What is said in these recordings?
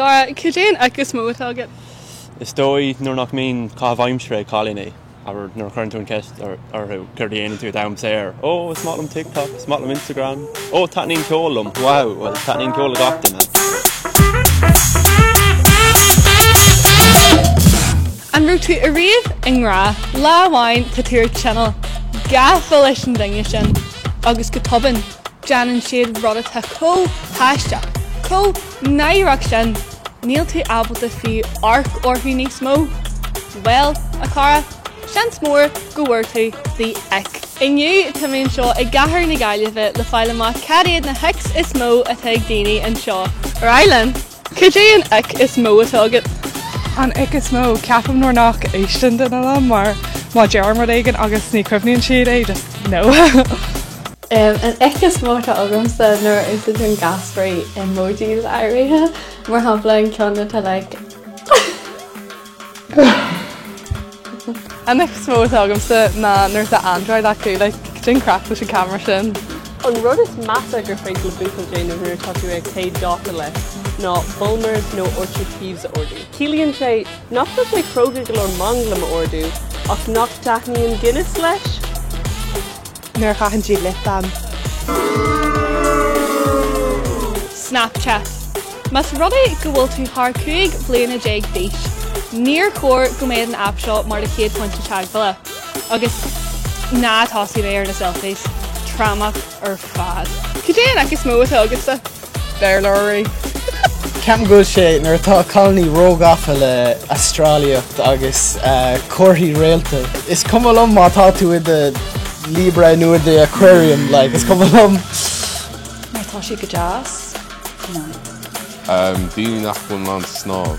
Dara, cad é an ick is mó atá agat? Is dóigh nuair nach mbíonn caitheamh aimsire ag cailíní, abair nuair a chuireann tú an cheist orthu céard a dhéanann tú i d'am saor? Ó, is maith liom TikTok, is maith liom Instagram, ó, taitníonn ceol liom, wow, bhuel, taitníonn ceol le gach duine. An raibh tú ariamh i ngrá? Lá amháin tá tú ar tinneall, gafa leis an duine sin, agus go tobann, déanann siad rud atá chomh haisteach, chomh náireach sin, níl tú ábalta fiú amharc orthu níos mó. Bhuel, a chara, seans mór go bhfuair tú the ick. Inniu tá mé anseo i gcathair na Gaillimhe le fáil amach cad iad na hicks is mó atá ag daoine anseo. Ar aghaidh linn! Cad é an ick is mó atá agat? An ick is mó, ceapaim nuair nach éisteann duine liom mar má deirim rud éigin agus ní chuimhníonn siad é, just no. An ick is mó atá agamsa nuair a úsáideann gasraí emojis áirithe, mar shampla an ceann atá like. An ick is mó atá agamsa ná nuair atá Android acu, like cad é an craic leis an camera sin. An rud is measa gur féidir le buachaill déanamh nuair atá tú ag téigh dáta leis ná Bulmers nó Orchard Thieves a ordú. Ciallaíonn sé nach bhfuil sé cróga go leor manglam a ordú ach nach dtaitníonn Guinness leis. Nuair a chaitheann siad lip balm. Snapchat. Más rud é go bhfuil tú thar 15 bliana d'aois, níor chóir go mbeadh an aip seo mar do chéad phointe teagmhála. Agus ná tosaigh mé ar na selfies. Trámach ar fad. Cad é an ick is mó atá agatsa? Béarlóirí. Ceapaim go bhfuil sé nuair atá cailíní róghafa le astralaíocht agus comharthaí réalta. Is cuma liom má tá tú i do Libra nó i do Aquarium, like, is cuma liom. Nuair atá siad go deas, no. Daoine nach bhfuil in ann snámh.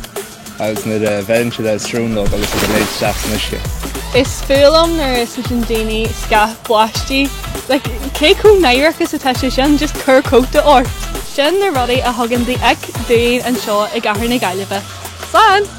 Agus nuair a bheireann siad ar srón agus iad ag léim isteach san uisce. Is fuath liom nuair a úsáideann daoine scáth báistí. Like, cé chomh náireach is atá sé sin, just cuir cóta ort. Sin na rudaí a thugann the ick dúinn anseo i gcathair na Gaillimhe. Slán!